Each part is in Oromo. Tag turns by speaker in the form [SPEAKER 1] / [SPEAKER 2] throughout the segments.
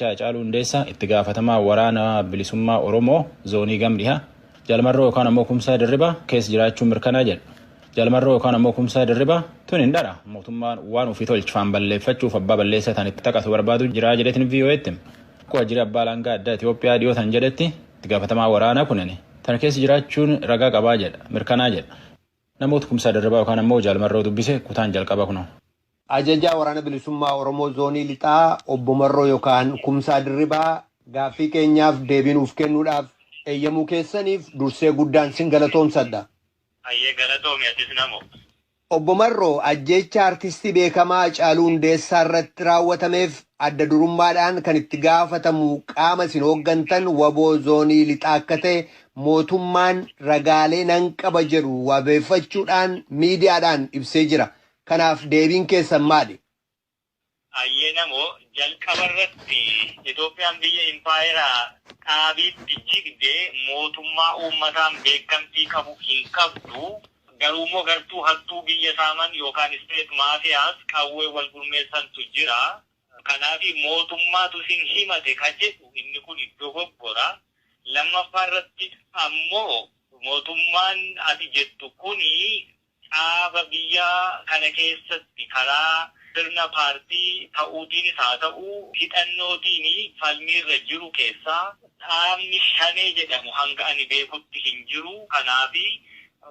[SPEAKER 1] Haacaaluu Hundeessaa itti gaafatamaa waraana bilisummaa Oromoo zoonii Gamdhihaa Jaalmarroo yookaan ammoo Kumsaa Dirribaa keessa jiraachuun mirkanaa jedha. Jaalmarroo yookaan ammoo Kumsaa Dirribaa tun hin dhara mootummaan waan ofii tolchifaan balleeffachuuf abbaa balleessaa ta'an itti taqatu barbaadu jira jedheetiin VOA'tti. Waajjirri abbaa alangaa addaa Itoophiyaa dhiyootan jedhetti itti gaafatamaa waraanaa kunin tan keessa jiraachuun ragaa qabaa jedha mirkanaa jedha. Namoota Kumsaa Dirribaa yookaan ammoo Jaalmarroo dubbise kutaan jalqaba kunoo.
[SPEAKER 2] Ajajaa Waraana Bilisummaa Oromoo Zoonii Lixaa Obbo Marroo yookaan Kumsaa Dirribaa gaaffii keenyaaf deebii nuuf kennuudhaaf eeyyamuu keessaniif dursee guddaan sin galatoomsadha.
[SPEAKER 3] Hayyee galatoomi atis namo.
[SPEAKER 2] Obbo Marroo ajjeecha artistii beekamaa Hacaaluu Hundeessaa irratti raawwatameef adda durummaadhaan kan itti gaafatamu qaama isin hooggantan waboo zoonii lixaa akka ta'e mootummaan ragaalee nan qaba jedhu wabeeffachuudhaan miidiyaadhaan ibsee jira. Kanaaf deebiin keessan maali?
[SPEAKER 3] Hayyee namo jalqaba irratti Itoophiyaan biyya impaayera dhaabiitti jigde mootummaa uummataan beekamtii qabu hin qabdu. Garuu immoo gartuu hattuu biyya saaman yookaan state mafias qawwee wal gurmeessantu jira. Kanaaf mootummaatu isin himate ka jedhu inni kun dogoggora. Lammaffaa irratti ammoo mootummaan ati jettu kuni dhaaba biyya kana keessatti karaa sirna paartii ta'uutiinis haa ta'u hidhannootiin falmiirra jiru keessaa dhaabni shanee jedhamu hanga ani beekutti hin jiru. Kanaaf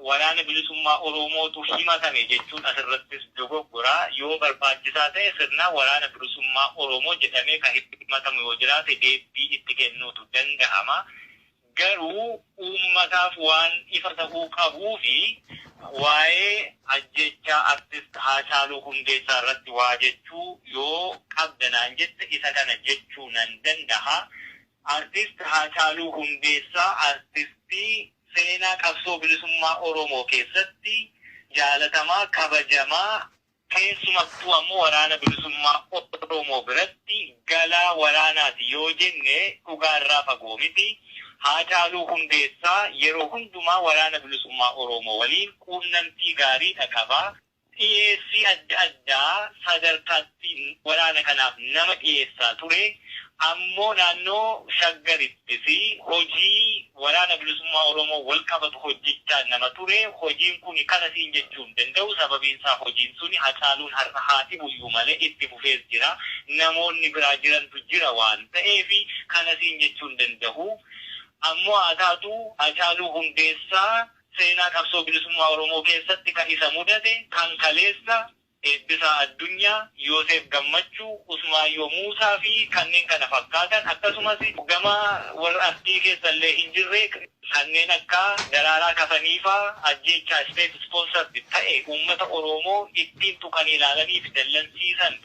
[SPEAKER 3] waraana bilisummaa Oromootu himatame jechuun asirrattis dogoggora. Yoo barbaachisaa ta'e sirna waraana bilisummaa Oromoo jedhamee kan himatamu yoo jiraate deebii itti kennuutu danda'ama. Garuu uummataaf waan ifa ta'uu qabuu fi waa'ee ajjechaa artist Haacaaluu Hundeessaa irratti waa jechuu yoo qabda naan jette isa kana jechuu nan danda'a. Artist Haacaaluu Hundeessaa artistii seenaa qabsoo bilisummaa Oromoo keessatti jaalatamaa kabajamaa keessumattuu ammoo waraana bilisummaa Oromoo biratti galaa waraanaati yoo jenne dhugaarraa fagoo miti. Haacaaluu Hundeessaa yeroo hundumaa waraana bilisummaa Oromoo waliin quunnamtii gaarii qaba. Dhiyeessii adda addaa sadarkaatti waraana kanaaf nama dhiyeessaa ture. Ammoo naannoo Shaggarittis hojii waraana bilisummaa Oromoo wal qabatu hojjechaa nama ture. Hojiin kun kana siin jechuu hin danda'u. Sababiin isaa hojiin suni Hacaaluun har'a haa dhibuyyuu malee itti fufees jira. Namoonni biraa jirantu jira waan ta'eef kana siin jechuu hin danda'u. Ammoo haa taatu Hacaaluu Hundeessaa seenaa qabsoo bilisummaa Oromoo keessatti kan isa mudate kan kaleessa Eebbisaa Addunyaa, Yoosef Gammachuu, Usmaayyoo Muusaa fi kanneen kana fakkaatan akkasumas gama warra artii keessa illee hin jirre kanneen akka Daraaraa Kafaniifaa ajjeechaa state sponsored ta'e uummata Oromoo ittiin tuqanii ilaalanii fi dallansiisan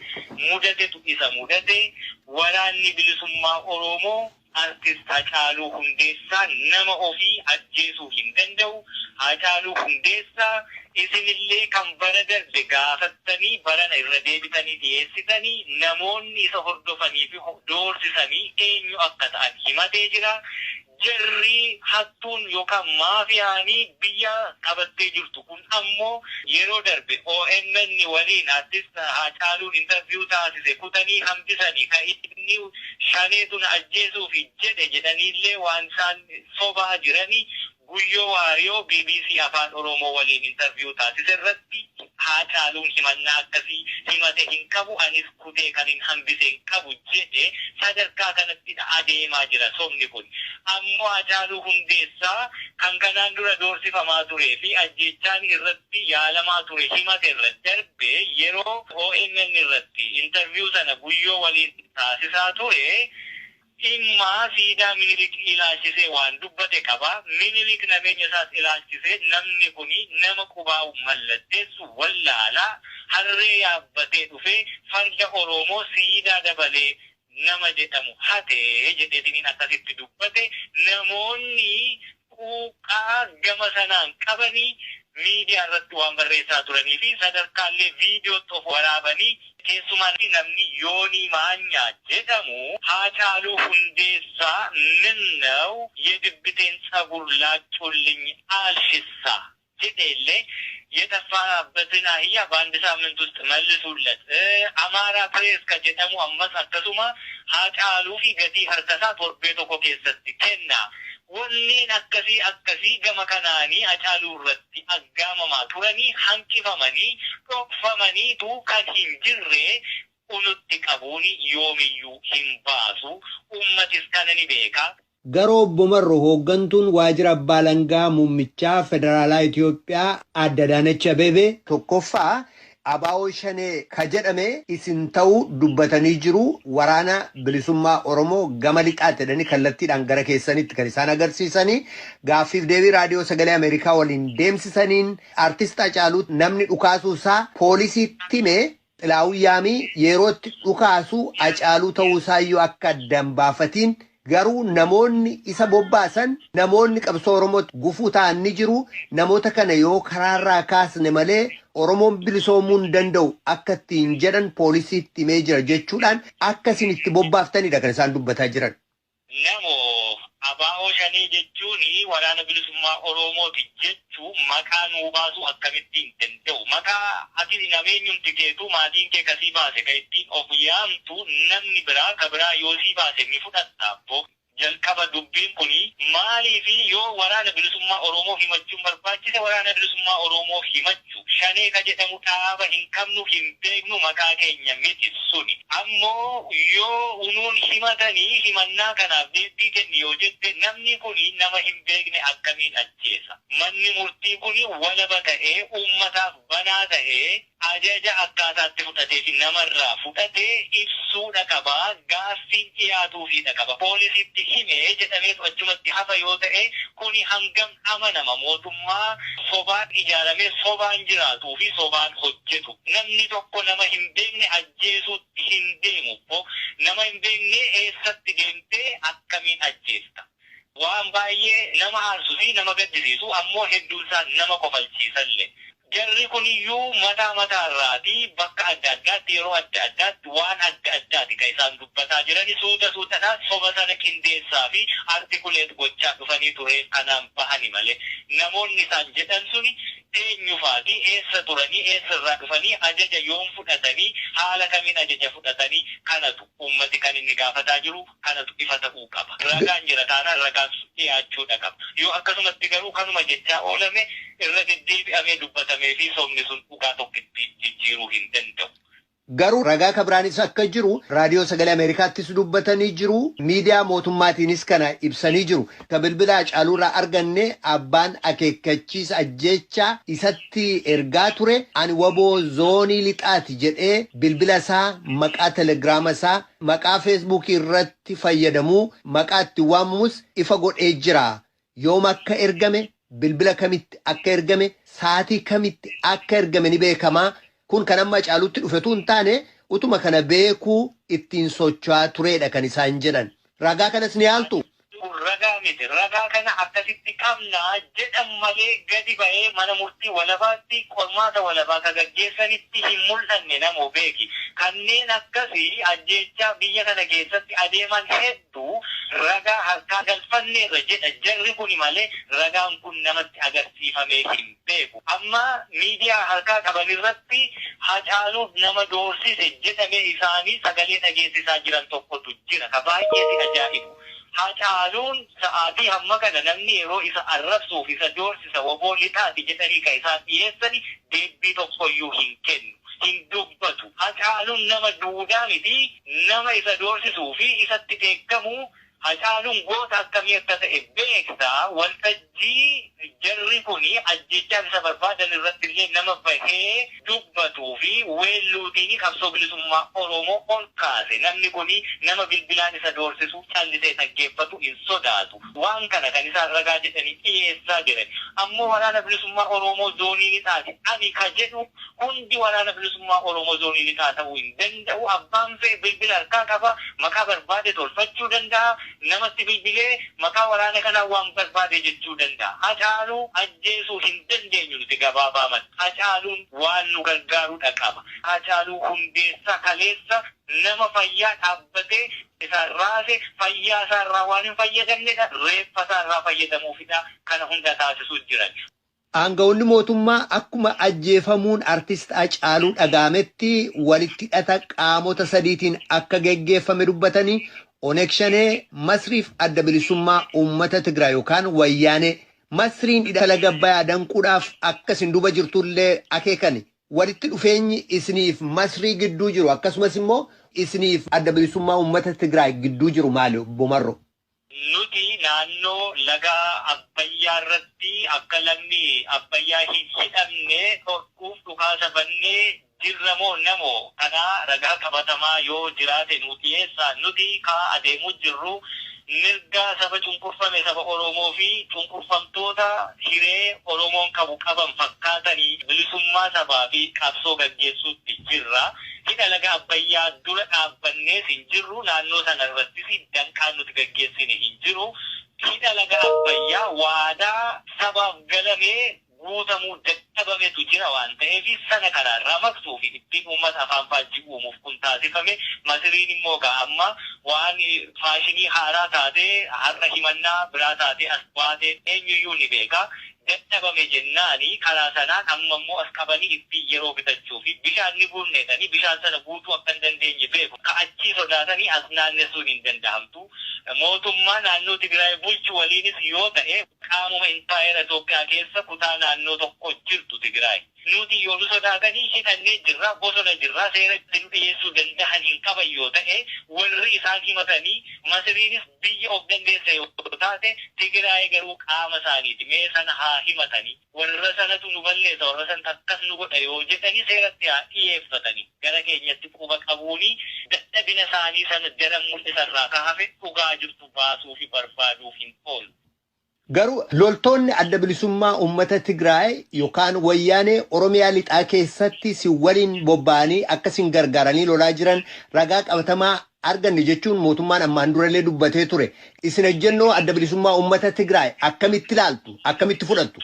[SPEAKER 3] mudatetu isa mudate. Waraanni bilisummaa Oromoo artist Hacaaluu Hundeessaa nama ofii ajjeesuu hin danda'u. Hacaaluu Hundeessaa isinillee kan bara darbe gaafattanii barana irra deebitanii dhiyeessitanii namoonni isa hordofanii fi doorsisanii eenyu akka ta'an himatee jira. Jarri hattuun yookaan maafiyaanii biyya qabattee jirtu kun ammoo yeroo darbe OMN waliin artist Haacaaluun interview taasise kutanii hambisanii kan inni shaneetu na ajjeesuuf jedhe jedhaniillee waan isaan sobaa jiranii Guyyoo Waariyoo BBC Afaan Oromoo waliin interview taasise irratti Haacaaluun himannaa akkasii himate hin qabu anis kutee kan hin hambise hin qabu jedhe sadarkaa kanatti adeemaa jira sobni kun. Ammoo Haacaaluu Hundeessaa kan kanaan dura doorsifamaa turee fi ajjeechaan irratti yaalamaa ture himate irra darbe yeroo OMN irratti interview sana Guyyoo waliin taasisaa ture dhimma siidaa Minilik ilaalchisee waan dubbate qaba. Minilik nageenya isaas ilaalchisee namni kuni nama qubaa'u mallatteessu wallaalaa harree yaabbatee dhufee farda Oromoo siidaa dabalee nama jedhamu hatee jedheetiniin akkasitti dubbate namoonni quuqqaa gama sanaan qabanii miidiyaa irratti waan barreessaa turanii fi sadarkaallee viidiyootti of waraabanii keessumaa namni Yoonii Maanyaa jedhamu Haacaaluu Hundeessaa ምነው የድብቴን ጸጉር ላጩልኝ አልሽሳ jedhe illee የጠፋበትን አህያ በአንድ ሳምንት ውስጥ መልሱለት። አማራ ፕሬስ ka jedhamu ammas akkasuma Haacaaluu fi gatii harkasaa torbee tokko keessatti kenna. Wanneen akkasii akkasii gama kanaanii Haacaaluu irratti aggaamamaa turanii hanqifamanii dhokfamaniitu kan hin jirre unutti qabuun yoomiyyuu hin baasu. Uummatis kana ni beeka.
[SPEAKER 2] Garuu obbo Marro hooggantuun waajjira abbaa alangaa muummichaa federaalaa Itoophiyaa adde Adaanech Abeebee tokkoffaa ABO Shanee ka jedhame isin ta'uu dubbatanii jiru. Waraana bilisummaa Oromoo gama lixaatti jedhanii kallattiidhaan gara keessanitti kan isaan agarsiisanii gaaffiif deebii raadiyoo sagalee Ameerikaa waliin deemsisaniin artist Hacaaluu namni dhukaasuu isaa poolisiitti hime Xilaawuu Yaamii yerootti dhukaasuu Hacaaluu ta'uu isaayyuu akka addaan baafatiin garuu namoonni isa bobbaasan namoonni qabsoo Oromootti gufuu ta'an ni jiru. Namoota kana yoo karaarraa kaasne malee Oromoon bilisoomuu hin danda'u akka ittiin jedhan poolisiitti himee jira jechuudhaan akka isin itti bobbaaftanidha kan isaan dubbataa jiran.
[SPEAKER 3] Namoo ABO Shanee jechuun waraana bilisummaa Oromooti jechuu maqaa nuu baasuu akkamitti hin danda'u. Maqaa ati nameenyumti keetu maatiin kee kasii baase kan ittiin of yaamtu namni biraa ka biraa yoo sii baase ni fudhatta abbo. Jalqaba dubbiin kuni maaliifi yoo waraana bilisummaa Oromoo himachuun barbaachise waraana bilisummaa Oromoo himachuu Shanee ka jedhamu dhaaba hin qabnu hin beeknu maqaa keenya miti suni. Ammoo yoo unuun himatanii himannaa kanaaf deebii kenni yoo jette namni kuni nama hin beekne akkamiin ajjeesa. Manni murtii kuni walaba ta'ee uummataaf banaa ta'ee ajaja akkaataatti fudhatee fi namarraa fudhatee ibsuudha qaba. Gaaffiin dhiyaatuufiidha qaba. Poolisiitti himee jedhameetu achumatti hafa yoo ta'e kuni hangam amanama mootummaa sobaan ijaaramee sobaan jiraatuu fi sobaan hojjetu. Namni tokko nama hin beekne ajjeesuutti hin deemu. Nama hin beekne eessatti deemtee akkamiin ajjeesta? Waan baay'ee nama aarsuu fi nama gaddisiisu ammoo hedduun isaa nama kofalchiisallee. Jarri kuniyyuu mataa mataarraati bakka adda addaatti yeroo adda addaatti waan adda addaati kan isaan dubbataa jiran suuta suutadhaan soba sana qindeessaa fi artikuleet gochaa dhufanii ture kanaan bahani malee namoonni isaan jedhan suni eenyufaati eessa turanii eessarraa dhufanii ajaja yoom fudhatanii haala kamiin ajaja fudhatanii kanatu uummati kan inni gaafataa jiru kanatu ifa ta'uu qaba. Ragaan jira taanaan ragaan dhiyaachuudha qaba. Yoo akkasumatti garuu kanuma jechaa oolame irra deddeebi'amee dubbatamee fi sobni sun dhugaa tokkotti jijjiiruu hin danda'u.
[SPEAKER 2] Garuu ragaa kabiraanis akka jiru raadiyoo sagalee Ameerikaattis dubbatanii jiru. Miidiyaa mootummaatiinis kana ibsanii jiru. Ka bilbila Hacaaluurraa arganne abbaan akeekkachiisa ajjeechaa isatti ergaa ture ani waboo zoonii lixaati jedhee bilbila isaa maqaa telegiraama isaa maqaa feesbuukii irratti fayyadamuu maqaa itti waamamus ifa godhee jira. Yoom akka ergame bilbila kamitti akka ergame sa'aatii kamitti akka ergame ni beekamaa. Kun kan amma Hacaaluutti dhufetu hin taane utuma kana beekuu ittiin socho'aa turedha kan isaan jedhan. Ragaa kanas ni haaltu.
[SPEAKER 3] Ragaa miti. Ragaa kana akkasitti qabnaa jedhan malee gadi ba'ee mana murtii walabaatti qormaata walabaa ka gaggeessanitti hin mul'anne namoo beeki. Kanneen akkasii ajjeechaa biyya kana keessatti adeeman hedduu ragaa harkaa galfanneerra jedha jarri kuni malee ragaan kun namatti agarsiifamee hin beeku. Amma miidiyaa harkaa qaban irratti Hacaaluuf nama doorsise jedhamee isaanii sagalee dhageessisaa jiran tokkotu jira. Ka baay'ee ajaa'ibu. Hacaaluun sa'aatii hamma kana namni yeroo isa arrabsuuf isa doorsisa waboo lixaati jedhanii kan isaan dhiyeessani deebii tokkoyyuu hin kennu. Hin dubbatu. Hacaaluun nama duudaa miti nama isa doorsisuu fi isatti dheekkamu Hacaaluun goota akkamii akka ta'e beektaa waltajjii jarri kuni ajjechaa isa barbaadan irratti illee nama bahee dubbatuu fi weelluutiin qabsoo bilisummaa Oromoo ol kaase. Namni kuni nama bilbilaan isa doorsisu callisee dhaggeeffatu hin sodaatu. Waan kana kan isaan ragaa jedhanii dhiyeessaa jiran. Ammoo waraana bilisummaa Oromoo zoonii lixaati. Ani ka jedhu hundi waraana bilisummaa Oromoo zoonii lixaa ta'uu hin danda'u. Abbaan fe'e bilbila harkaa qaba. Maqaa barbaade tolfachuu danda'a. Namatti bilbilee maqaa waraana kanaa waan barbaade jechuu danda'a. Hacaaluu ajjeesuu hin dandeenyu nuti gabaabaamatti. Hacaaluun waan nu gargaaruudha qaba. Hacaaluu Hundeessaa kaleessa nama fayyaa dhaabbatee isaan raase fayyaa isaarraa waan hin fayyadamnedha. Reeffa isaarraa fayyadamuufidha. Kana hunda taasisuu jiran.
[SPEAKER 2] Aangawoonni mootummaa akkuma ajjeefamuun artist Hacaaluu dhaga'ametti walitti hidhata qaamota sadiitiin akka geggeeffame dubbatanii, Oneg Shanee, Masriif Adda Bilisummaa Uummata Tigraay yookaan Wayyaanee. Masriin hidha laga Abbayyaa danquudhaaf akka isin duuba jirtullee akeekani. Walitti dhufeenyi isiniif Masrii gidduu jiru, akkasumas immoo isiniif Adda Bilisummaa Uummata Tigraay gidduu jiru maali, Obbo Marro?
[SPEAKER 3] Nuti naannoo laga Abbayyaa irratti akka lagni Abbayyaa hin hidhamne dhorkuuf dhukaasa bannee jirra moo namoo? Kanaa ragaa qabatamaa yoo jiraate nuu dhiyeessaa. Nuti kaa adeemuu jirru mirga saba cunqurfame, saba Oromoo fi cunqurfamtoota hiree Oromoon qabu qaban fakkaatanii bilisummaa sabaa fi qabsoo gaggeessuutti jirra. Hidha laga Abbayyaa dura dhaabbannees hin jirru, naannoo sana irrattis danqaan nuti gaggeessine hin jiru. Hidha laga Abbayyaa waadaa sabaaf galamee guutamuu dadhabametu jira waan ta'eef, sana karaarraa maqsuu fi ittiin uummata afaan faajjii uumuuf kun taasifame. Masiriin immoo gaa amma waan faashinii haaraa taatee, har'a himannaa biraa taatee as baatee eenyuyyuu ni beeka. Dadhabame jennaani karaa sanaan amma immoo as qabanii ittiin yeroo bitachuu fi bishaan ni guunneedhanii bishaan sana guutuu akka hin dandeenye beeku. Ka achii sodaatanii as naannessuun hin danda'amtu. Mootummaa naannoo Tigraay bulchu waliinis yoo ta'e, qaamuma impaayera Itoophiyaa keessa kutaa naannoo tokko jirtu Tigraay. Nuti yoo nu sodaatanii hidhannee jirra, bosona jirra, seera itti nu dhiyeessuu danda'an hin qaban yoo ta'e, warri isaan himatanii Masiriinis biyya of dandeesse yoo taate, Tigraay garuu qaama isaaniiti. Mee sana haa himatanii. Warra sanatu nu balleessa, warra sanatu akkas nu godha yoo jedhanii seeratti haa dhiyeeffatanii. Gara keenyatti quba qabuuni dadhabina isaanii sana daran mul'isarraa ka hafe dhugaa jirtu baasuu fi barbaaduuf hin oolu.
[SPEAKER 2] Garuu loltoonni Adda Bilisummaa Uummata Tigraay yookaan Wayyaanee Oromiyaa lixaa keessatti si waliin bobba'anii akka isin gargaaranii lolaa jiran ragaa qabatamaa arganne jechuun mootummaan ammaan durallee dubbatee ture. Isin ejjennoo Adda Bilisummaa Uummata Tigraay akkamitti ilaaltu? Akkamitti fudhattu?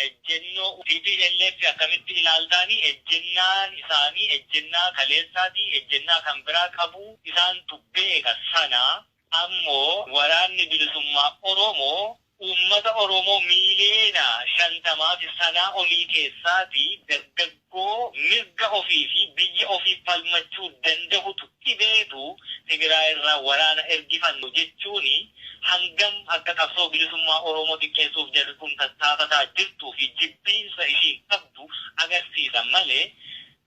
[SPEAKER 3] Ejjennoo TPLF akkamitti ilaaltaani? Ejjennaan isaanii ejjennaa kaleessaati, ejjennaa kan biraa qabu isaantu beeka. Sana ammoo Waraanni Bilisummaa Oromoo uummata Oromoo miiliyoona 50 fi sanaa olii keessaati dargaggoo mirga ofii fi biyya ofii falmachuu danda'utu dhibeetu Tigraay irraa waraana ergifannu jechuuni hangam akka qabsoo bilisummaa Oromoo xiqqeessuuf jarri kun tattaafataa jirtuu fi jibbiinsa ishiin qabdu agarsiisa malee,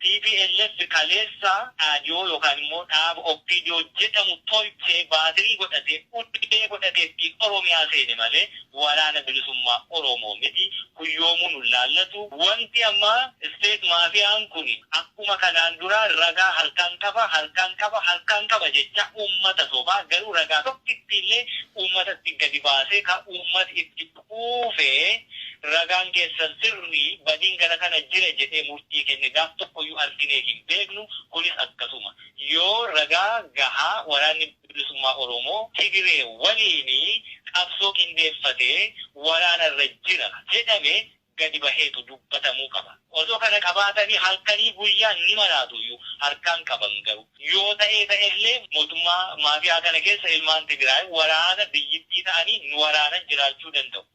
[SPEAKER 3] TPLF kaleessa dhaadiyoo yookaan immoo dhaaba OPDO jedhamu tolchee, baatirii godhatee, ulee godhatee ittiin Oromiyaa seene malee Waraana Bilisummaa Oromoo miti. Kun yoomuu nu laallatu. Wanti amma state maafiyaan kun akkuma kanaan dura ragaa harkaan qaba, harkaan qaba, harkaan qaba jecha uummata sobaa, garuu ragaa tokkitti illee uummatatti gadi baasee kan uummati itti quufee ragaan keessan sirrii, badiin gara kana jira jedhee murtii kenne gaaf tokkoyyuu arginee hin beeknu. Kunis akkasuma yoo ragaa gahaa Waraanni Bilisummaa Oromoo Tigiree waliin qabsoo qindeeffatee waraana irra jira jedhame gadi baheetu dubbatamuu qaba. Osoo kana qabaatanii halkanii guyyaa ni maraatuyyuu harkaan qaban, garuu yoo ta'ee ta'ellee mootummaa maafiyaa kana keessa ilmaan Tigraay waraana biyyittii ta'anii nu waraanan jiraachuu danda'u.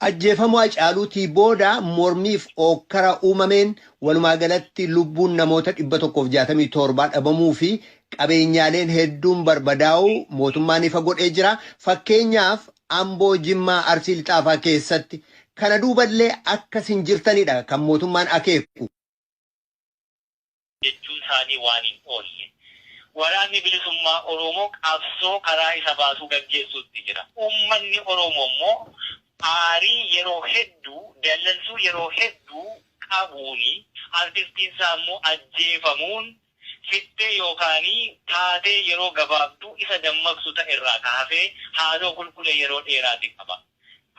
[SPEAKER 2] Ajjeefamuu Hacaaluutii booda mormiif ookkara uumameen walumaa galatti lubbuun namoota 167 dhabamuu fi qabeenyaaleen hedduun barbadaa'uu mootummaan ifa godhee jira. Fakkeenyaaf Amboo, Jimmaa, Arsii Lixaafaa keessatti kana duuballee akkas hin jirtanidha kan mootummaan akeeku.
[SPEAKER 3] Jechuun isaanii waan hin oolle. Waraanni Bilisummaa Oromoo qabsoo karaa isa baasuu gaggeessuutti jira. Uummanni Oromoo immoo aarii yeroo hedduu, dallansuu yeroo hedduu qabuuni, artistiin isaa immoo ajjeefamuun fittee yookaan taatee yeroo gabaabduu isa dammaqsu ta'e irraa kaafee haaloo qulqulee yeroo dheeraati qaba.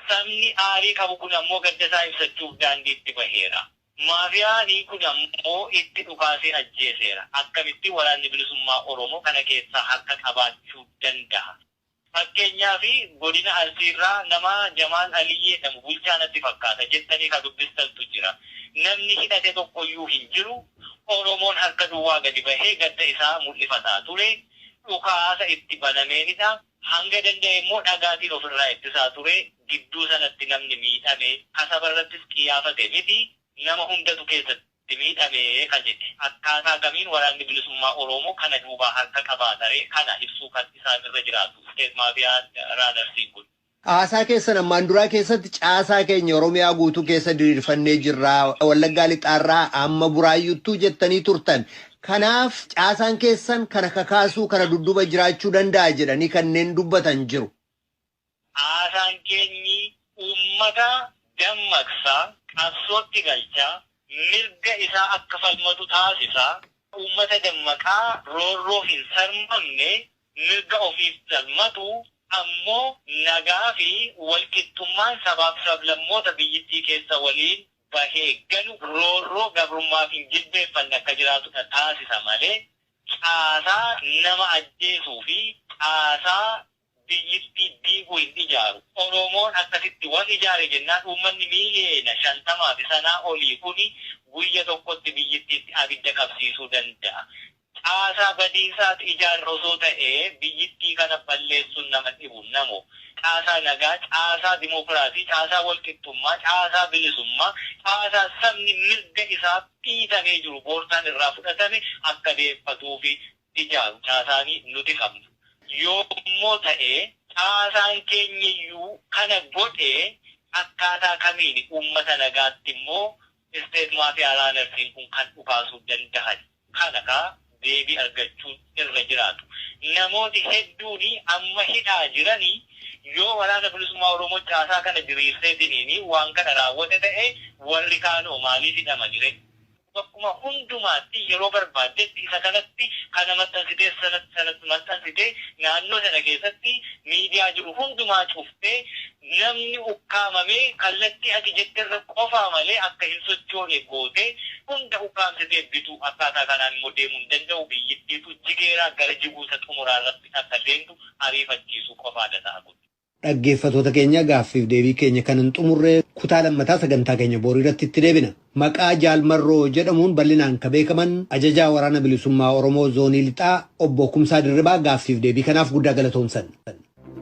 [SPEAKER 3] Sabni aarii qabu kun ammoo gadda isaa ibsachuuf daandiitti baheera. Maafiyaan kun ammoo itti dhukaasee ajjeeseera. Akkamitti Waraanni Bilisummaa Oromoo kana keessaa harka qabaachuu danda'a? Fakkeenyaaf godina Arsiirraa nama Jamaal Alii jedhamu bulchaa natti fakkaata jettanii kan dubbistantu jira. Namni hidhate tokkoyyuu hin jiru. Oromoon harka duwwaa gadi bahee gadda isaa mul'ifataa ture. Dhukaasa itti banameenidha. Hanga danda'e immoo dhagaatiin ofirraa ittisaa ture. Gidduu sanatti namni miidhame kasaba irrattis qiyyaafate miti, nama hundatu keessatti miidhame kan jedhe. Akkaataa kamiin Waraanni Bilisummaa Oromoo kana duubaa harka qabaataree? Kana ibsuu kan isaan irra jiraatu state mafia runnersiin kun.
[SPEAKER 2] Haasaa keessan ammaan duraa keessatti caasaa keenya Oromiyaa guutuu keessa diriirfannee jirra. Wallaggaa Lixaarraa amma Buraayyuttuu jettanii turtan. Kanaaf caasaan keessan kana kakaasuu kana dudduuba jiraachuu danda'a jedhanii kanneen dubbatan jiru.
[SPEAKER 3] Haasaan keenyi uummata dammaqsa, qabsootti galcha, mirga isaa akka falmatu taasisa. Uummata dammaqaa roorroof hin sarmamne, mirga ofiif falmatu, ammoo nagaa fi walqixxummaan sabaaf sablammoota biyyittii keessa waliin bahee galu, roorroo gabrummaaf hin jilbeeffanne akka jiraatu taasisa malee caasaa nama ajjeesuu fi caasaa biyyittii diiguu hin ijaaru. Oromoon akkasitti wal ijaare jennaan uummanni miiliyoona 50 fi sanaa olii kuni guyya tokkotti biyyittiitti abidda qabsiisuu danda'a. Caasaa badiisaatu ijaarra osoo ta'ee biyyittii kana balleessuun nama dhibu namo. Caasaa nagaa, caasaa dimokiraasii, caasaa walqixxummaa, caasaa bilisummaa, caasaa sabni mirga isaa dhiitamee jiru boorsaan irraa fudhatame akka deeffatuufi ijaaru caasaanii nuti qabnu. Yoommoo ta'ee caasaan keenyiyyuu kana godhee, akkaataa kamiin uummata nagaatti immoo state mafia runnersiin kun kan dhukaasuu danda'an? Kana kaa deebii argachuun irra jiraatu. Namooti hedduun amma hidhaa jiranii yoo Waraana Bilisummaa Oromoo caasaa kana diriirseetiniin waan kana raawwate ta'e, warri kaanoo maaliif hidhama jire? Bakkuma hundumaatti yeroo barbaaddetti isa kanatti kana maxxansitee, sanatti sanatti maxxansitee, naannoo sana keessatti miidiyaa jiru hundumaa cuftee, namni ukkaamamee kallattii ati jetterra qofaa malee akka hin sochoone gootee, hunda ukkaamsitee bituu, akkaataa kanaan immoo deemuu hin danda'u. Biyyittiitu jigeeraa gara jiguusa xumuraa irratti akka deemtu ariifachiisuu qofaadha ta'a kun.
[SPEAKER 2] Dhaggeeffatoota keenya, gaaffiif deebii keenya kan hin xumurree kutaa lammataa sagantaa keenya borii irratti itti deebina. Maqaa Jaalmarroo jedhamuun bal'inaan kan beekaman ajajaa Waraana Bilisummaa Oromoo Zoonii Lixaa Obbo Kumsaa Dirribaa gaaffiif deebii kanaaf guddaa galatoomsan.